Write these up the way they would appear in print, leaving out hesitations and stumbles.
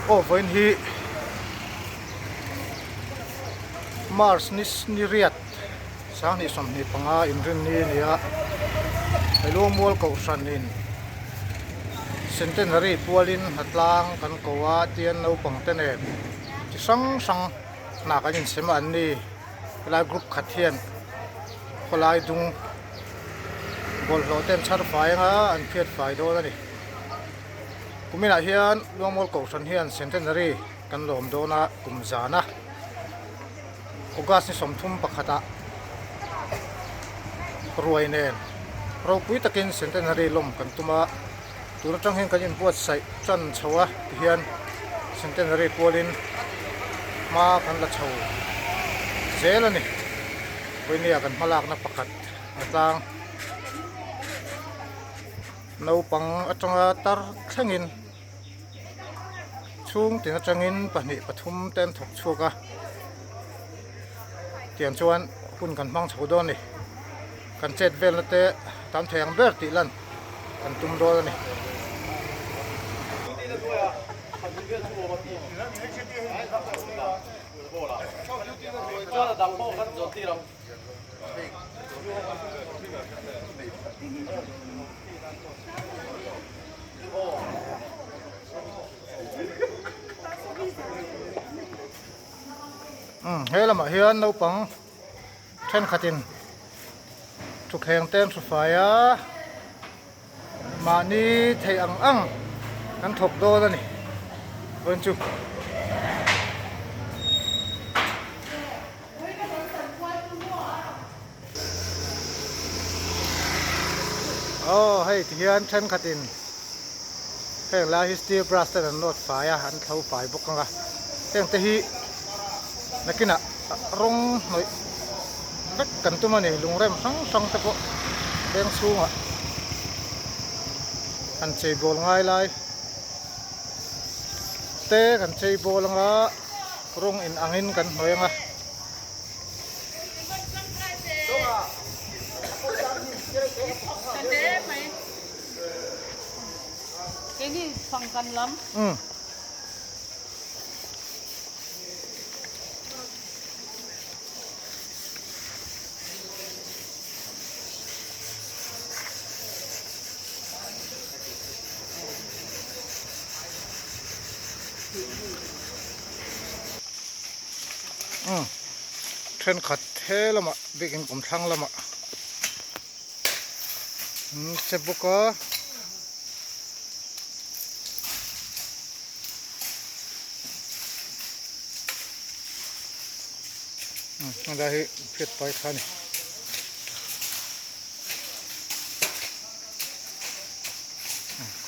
Aw vawiin hi March ni ni riat 2025 inrinni a ni a, Hailuangmual kohhranin Centenary pualin hnatlang kan ko a tian naupang te nen chi hrang hrang hna kan insem a an ni. Helai group khat hian khawlai dung bawlhhlawh te an chhar fai anga an phiat fai dawn a ni. Kuminah hian Luangmual Kohhran hian Centenary kan lawm dawn a kum zana August ni 31 ah ruai nen ropui takin Centenary lawm kan tum a, tun atang hian kan inbuatsaih tan chho a tihian Centenary kualin hma kan la chho zel a ni. Vawinia kan hmalakna pakhat a tlang. Naupang atanga tar thlengin chhungtin atangin pahnih pathum te an thawk chhuak a tiang chuan hun kan hmang chho dawn a ni kan chet velna te tam thei ang ber tih lan kan tum dawn a ni. He lamah hian naupang thenkhatin thutthleng te an hru fai a mahni theih ang ang an thawk dawn a ni vawiin chu. Aw hei ti hian thenkhatin heng lai hi steel brush ten an nawt fai a an thlo fai bawk ang a heng te hi nakinah rawng hnawih vek kan tum a ni lungrem hrang hrang te pawh veng chhungah han chei bawl ngai lai te kan chei bawl ang a rawng in angin kan hnawih ang a. Thenkhat he lamah biakin kum thlang lamah an che bawk a. Helai hi hriat pai kha a ni.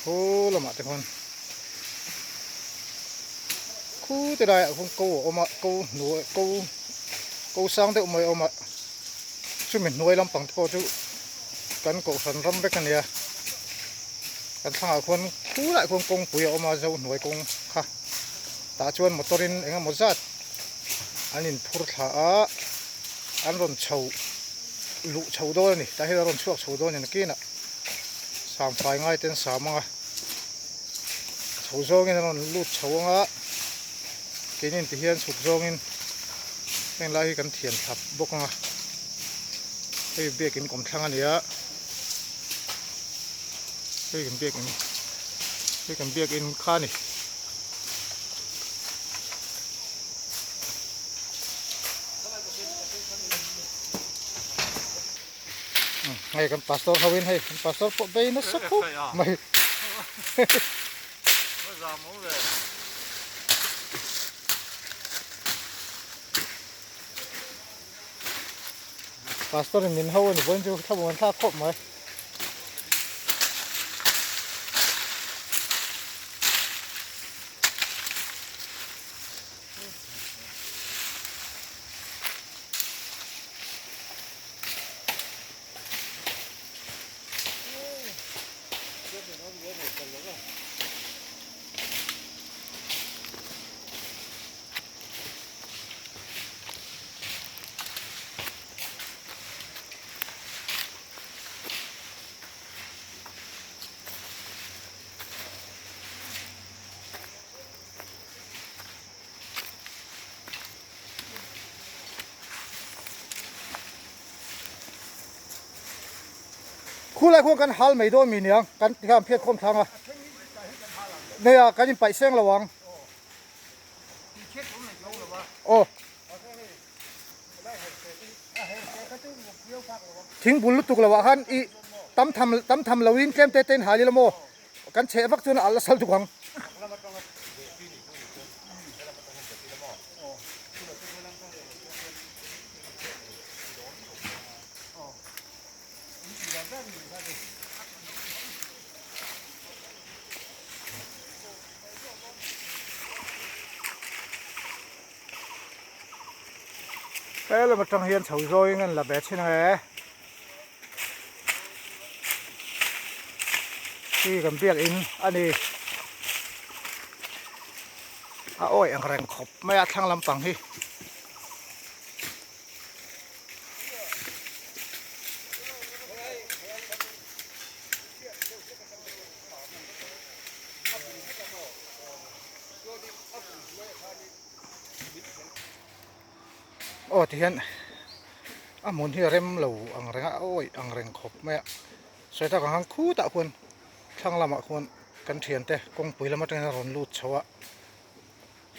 Khaw lamah te khawn khu ti laiah khawn ko a awm a ko hnuai ko ko sang deuh mai a awm a chumi hnuai lampang te pawh chu kan kohhran ram vek a nia kan thlangah khuan khu laiah khuan kawngpui a awm a zo hnuai kawng kha tah chuan motor in eng emaw zat an inphur thla a an rawn chho luh chho dawn a ni tah hian a rawn chhuak chho dawn a ni nakinah sam fai ngai te an sam ang a chho zawngin an rawn lut chho ang a keini ti hian chhuk zawngin heng lai hi kan thian thlap bawk ang a hei biakin kawmthlang a ni a hei kan biakin hei kan biakin kha a ni. Hei kan pastor ho in hei kan pastor pawh bei nasa khawp mai. Pastor in min ho a ni vawiin chu thlamuan thlak khawp mai. Khulai khuan kan hal mai dawn mi niang kan tikhan phiat khawm thlang a. Nia kan inpaih seng lo ang. Aw. Thing bul lutuk lo ah khan i tam tham tam tham lo in tlem te te in hal ila maw kan chheh vak chuan a alh a sal tuk ang. He lam atang hian chho zawngin an la ve thin ang e. Khi kan biakin a ni. A awih ang reng khawp mai a thlang lampang hi. Aw tihian a hmun hi a rem lo ang reng a a awih ang reng khawp mai a sawi tak ang khan khutah khuan thlang lamah khuan kan thiante kawngpui lam atangin a rawn lut chho a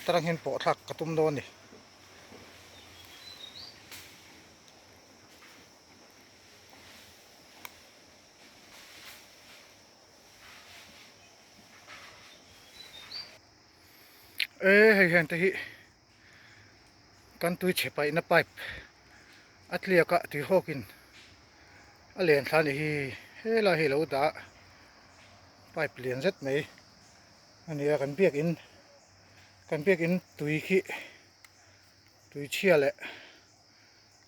tarangin pawh thlak ka tum dawn a ni. E hei hian te hi kan tui chhe paihna pipe a tliak a tui hawkin a len thla a nih hi helai hi a lo dah pipe lian zet mai a ni a kan biakin kan biakin tui khi tui chhia leh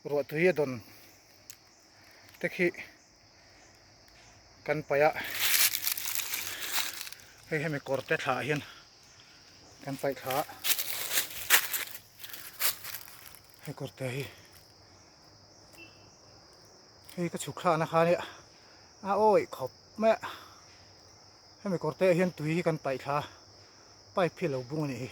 ruah tui a dawn te khi kan paih a hei hemi kawr te thlah ah hian kan paih thla a hei kawr te hi hei ka chhuk thlakna kha ania a awih khawp mai a hemi kawr te ah hian tui hi kan paih thla a pipe hi a lo bung a nih hi.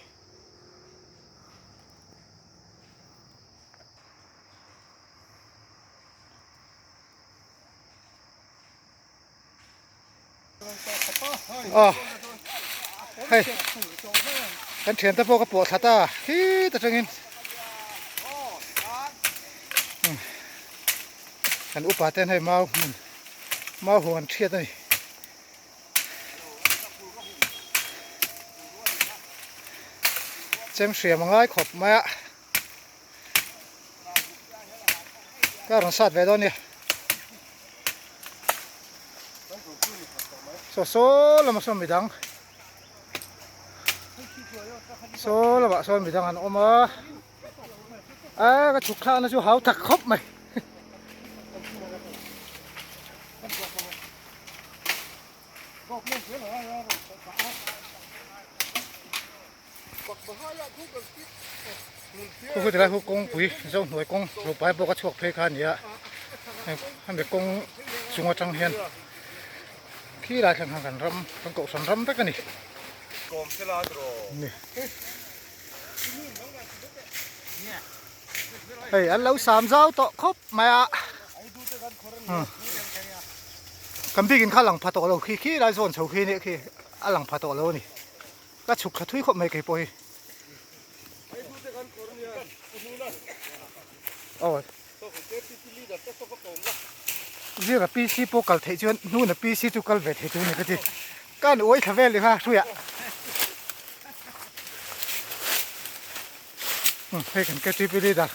Aw hei kan thian te pawh ka pawh thla ta khit atangin kan upa ten hei mau hmun mau huan thiat a ni. Chem hriam a ngai khawp mai a. Ka rawn sat ve dawn nia. Saw saw lamah sawn midang saw lamah sawn midang an awm a. A ka chhuk thlakna chu hau tak khawp mai. Khu tilai khu kawngpui Zohnuai kawng rupai bawk a chhuak phei kha a ni a hemi kawng chung atang hian khi lai thleng khan kan ram kan kohhran ram vek a ni. Hei an lo sam zau tawh khawp mai a kan bikin kha lang pha tawh lo khi khi lai zawn chho khi nih khi a lang pha tawh lo a ni. Ka chhuk thla thui khawp mai kei pawh hi. Aw. Zira PC pawh kal theih chuan hnuna PC chu kal ve thei tur ni ka ti. Ka an uai thla vel kha hruiah. Hei kan KTP leader.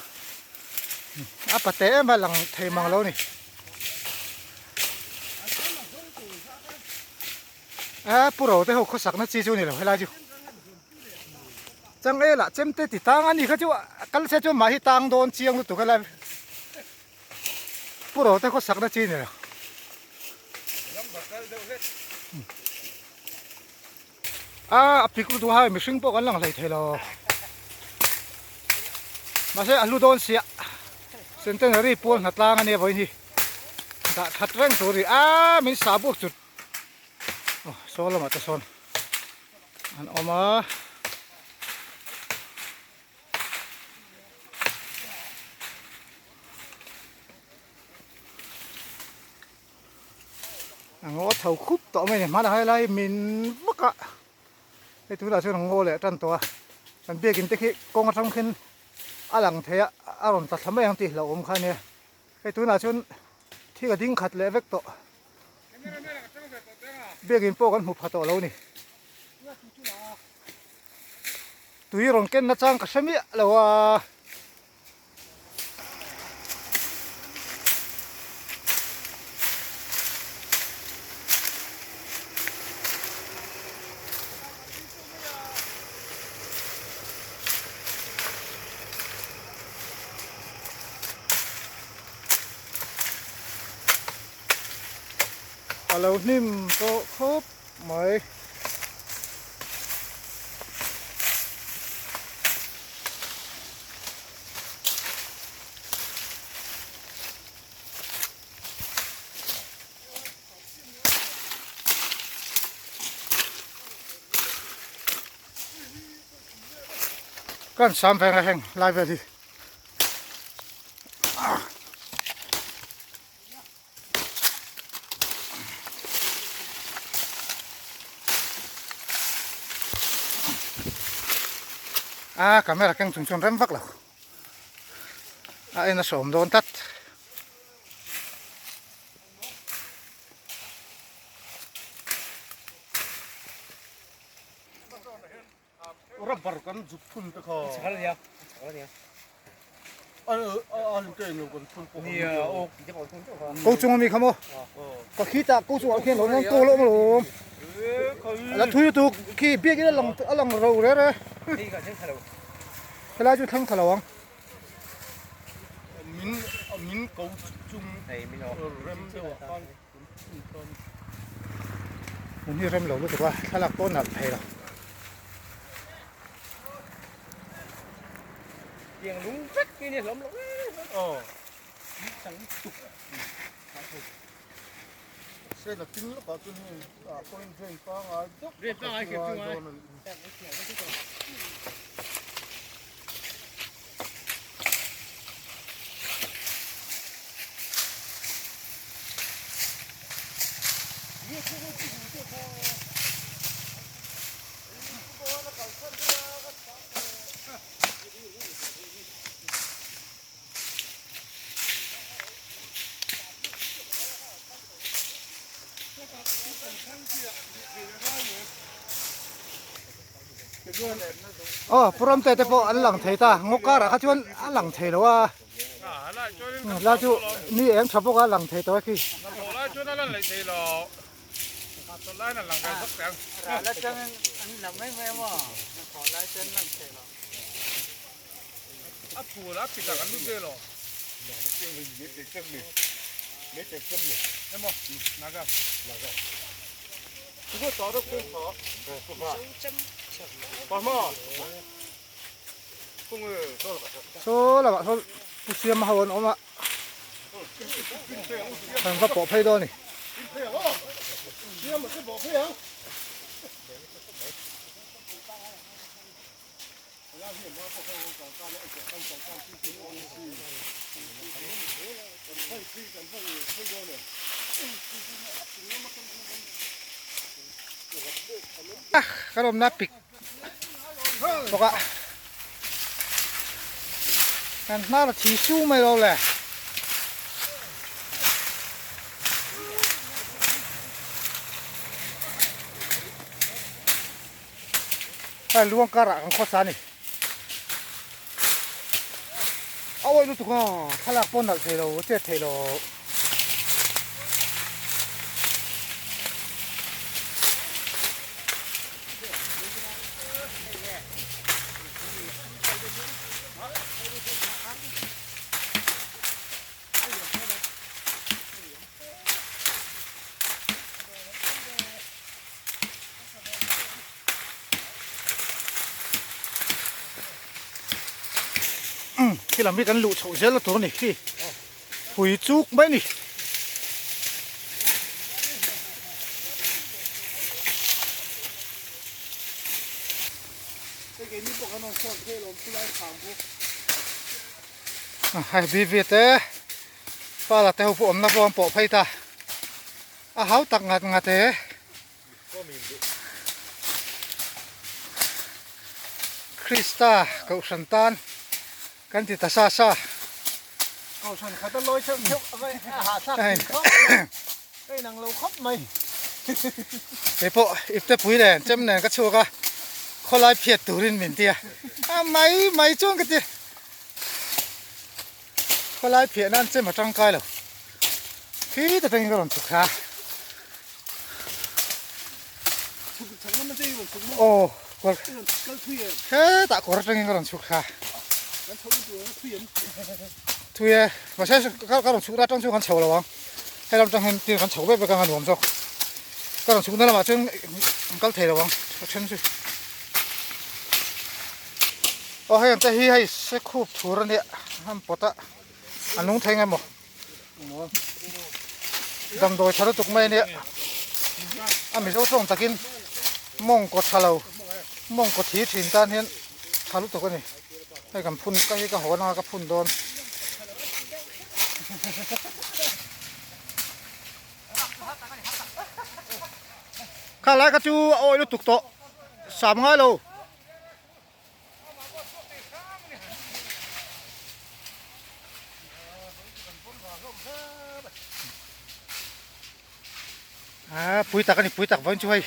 A pate em a lang thei mang lo ni. A pu ro te ho khawsakna chi chu a ni lo helai chu chang elah chem te ti tang a ni kha chu kal se chuan mahhi tang dawn chiang lutuk helai pu ro te khawsakna chi a ni lo. A a pik lutuk a mihring pawh kan lang hlei thei lo mahse a hlu dawn sia centenary pual hnatlang a nia vawiin hi dah that reng tur a ni a min sah buk chu. Aw saw lamah te sawn an awm a. A ngaw chho khup tawh mai a ni hmanah helai min vak a hei tunah chuan a ngaw leh tan tawh a kan biakin te khi kawng atang khin a lang thei a a rawn tla thla mai ang tih hlauhawm kha a nia hei tunah chuan thil a ding khat leh vek tawh biakin pawh kan hmu pha tawh lo a ni tui rawn ken nachang ka hre miah lo a. A lo hnim tawh khawp mai. Kan sam veng a heng lai vel hi. A camera keng chung chuan rem vak lo a en a sawm dawn tlat. Rubber kan zuk phun te kha. Ko chung ami kha maw? Ka khi tah ko chungah khian lo nan ko lo maw? La thui lutuk khi biakin a lang a lang ro re re. Helai chu thleng thla lo ang. Min min ko chung rem deuh ah khan. Hmun hi rem lo lutuk a thlalak pawh nalh thei lo. Tiang lung vek hi ni hlawm lo Aw chang tuk Se la tin lawkah chuan hei ah pawhin drain pangai deuh Drain pangai kep chu ngai. Aw pu Ramte te pawh an lang thei ta ngaw karah kha chuan a lang thei lo a la chu ni eng tha bawk a lang thei tawh a khi. Saw lamah sawn pu siam ho an awm a an va pawh phei dawn a ni. Kan awmna pik bawk a kan hnar a thi su mai lo le. Hei luang karah kan khawsa a ni. A awih lutuk a, thlalak pawh nalh thei lo, chet thei lo. Khi lam hi kan luh chhoh zel na tur a ni khi pui chuk mai a ni. Hei bivi te pa la te ho pawh awmna pawh an pawh phei ta. A hau tak ngat ngat e. Krista Kohhran tan kan ti ta sa sa. Kohhran khat a lawi theuh theuh a a hahthlak thin khawp mai. Ka inang lo khawp mai. Kei pawh ipte pui nen chem nen ka chhuak a, khawlai phiat turin min ti a, a mai mai chuan ka ti. Khawlai phiah nan chem a tangkai lo. Khi ta tangin ka rawn chhuk thla a. Aw kawr hetah kawr atangin ka rawn chhuk thla a. Thui e mahse ka rawn chhuk na atang chuan kan chho lo ang. He lam atang hian tin kan chho vek vek ang a nuam zawk. Ka rawn chhuk na lamah chuan an kal thei lo ang a then chu. Aw hei ang te hi hei se khup thur a nia an pawt a a nung thei nge maw damdawi tha lutuk mai a nia a mizo tawng takin mawngkaw tha lo mawngkaw thi thin tan hian tha lutuk a ni hei kan phun ka hi ka hawn anga ka phun dawn. Kha lai kha chu a awih lutuk tawh sam ngai lo. A pui tak a ni pui tak vawiin chu hei.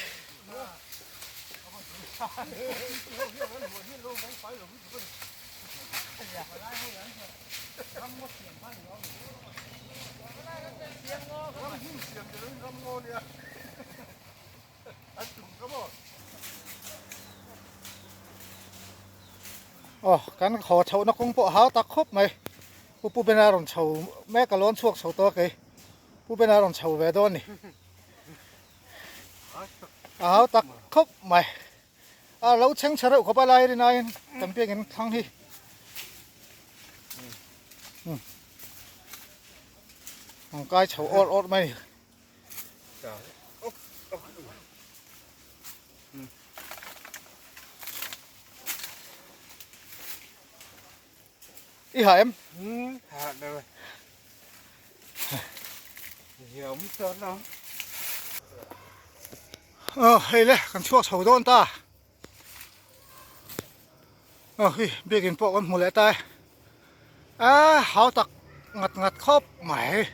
Aw kan haw chhohna kawng pawh a hau tak khawp mai Pu Pu Bena rawn chho mek a lawn chhuak chho tawh a kei Pu Bena rawn chho ve dawn a ni a hau tak khawp mai a lo chheng chhe reuh khawp a lai rin aiin kan biakin thlang hi an kai chho awrh awrh mai a ni. I hah em? Hah lo. Hiam ta lo. Ờ hei le kan chhuak chho dawn ta. Ờ hei biakin pawh kan hmu leh ta e. A hau tak ngat ngat khawp mai.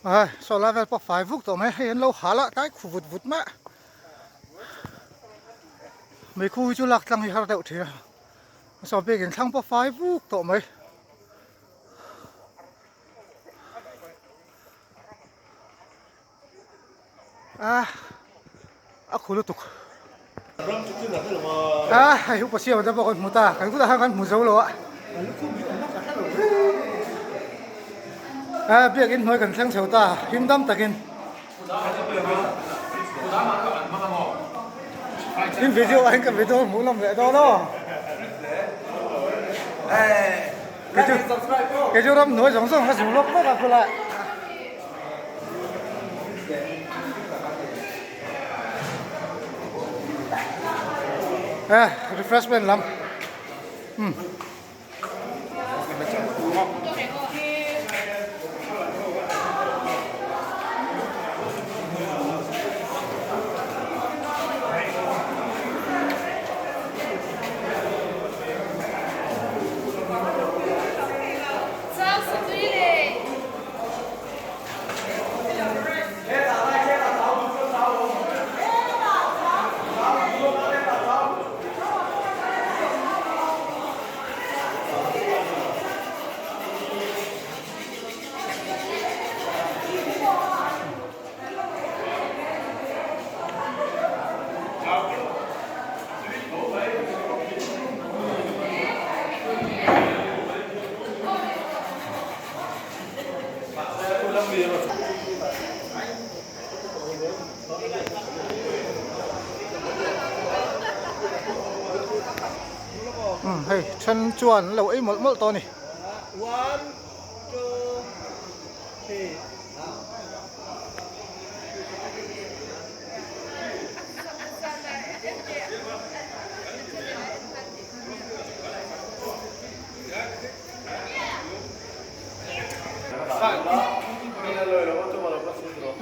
A saw lai vel pawh fai vuk tawh mai hei an lo hal a tlai khu vut vut mai meikhu hi chu lak tlang hi har deuh thin a saw biakin thlang pawh fai vuk tawh mai. A a khu lutuk a hei upa siam te pawh kan hmu ta kan bulah khan kan hmu zo lo a a biakin hnuai kan thleng chho ta him dam takin in video ah hian ka video hmuh nawm leh dawn aw Kei chu ramhnuai zawng zawng ka zung lawk vek a khulai. Eh refreshment lam. Um. Hei then chuan an lo ei mawlh mawlh tawh a ni.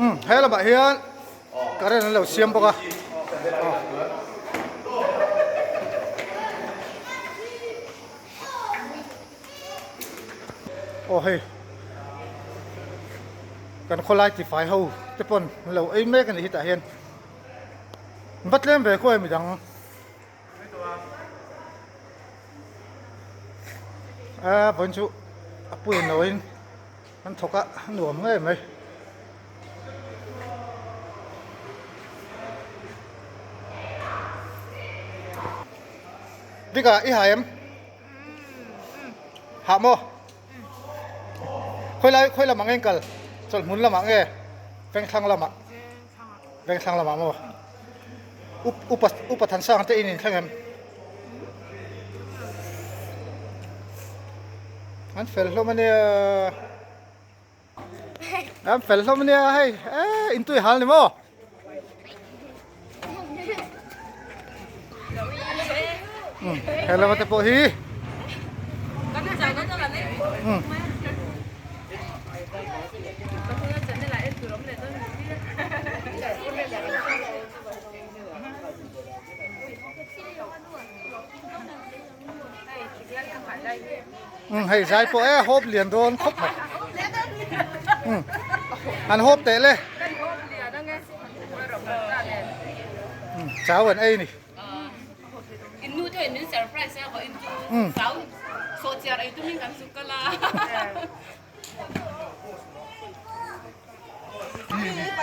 Umm he lamah hian current an lo siam bawk a. Aw hei kan khawlai tifai ho te pawn an lo ei mek a ni hetah hian va tlem ve khaw e midang a vawiin chu a pui no in an thawk a a nuam ngei mai. Bika i hai em? Hah maw? Khawi lai khawi lamah nge in kal? Chawlhmun lamah nge Vengthlang lamah? Vengthlang lamah maw? Up upa upa Thansang te in inthleng em? An fel hlawm ania. An fel hlawm ania hei eh in tui hal ni maw? He lama te pawh hi Hei zai pawh e hawp lian dawn khawp mai an hawp teh le chau an ei ni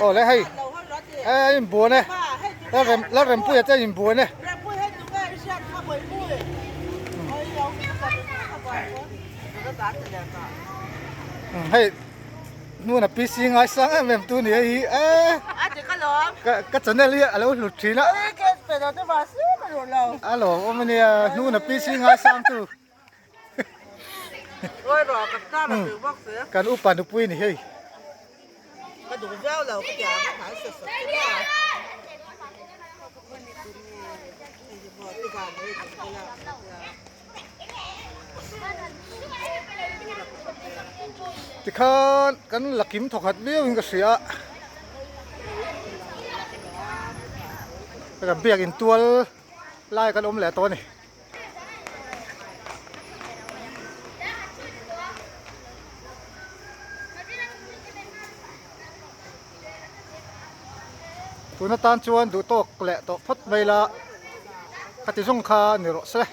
Aw le hei a inbuan e la rempuia te a inbuan e hei hnuna PC ngaisang em em tu ni hei hi e ka channel hi a lo hlut thin a a lawm awm ania hnuna PC ngaisang tu. Kan upa nupui ni hei. Tikhan kan la kim thawkhat viau in ka hria a. Kan biakin tual lai kan awm leh tawh a ni. Tuna tan chuan duh tawk leh tawh phawt mai la khati zawng kha ni rawh se.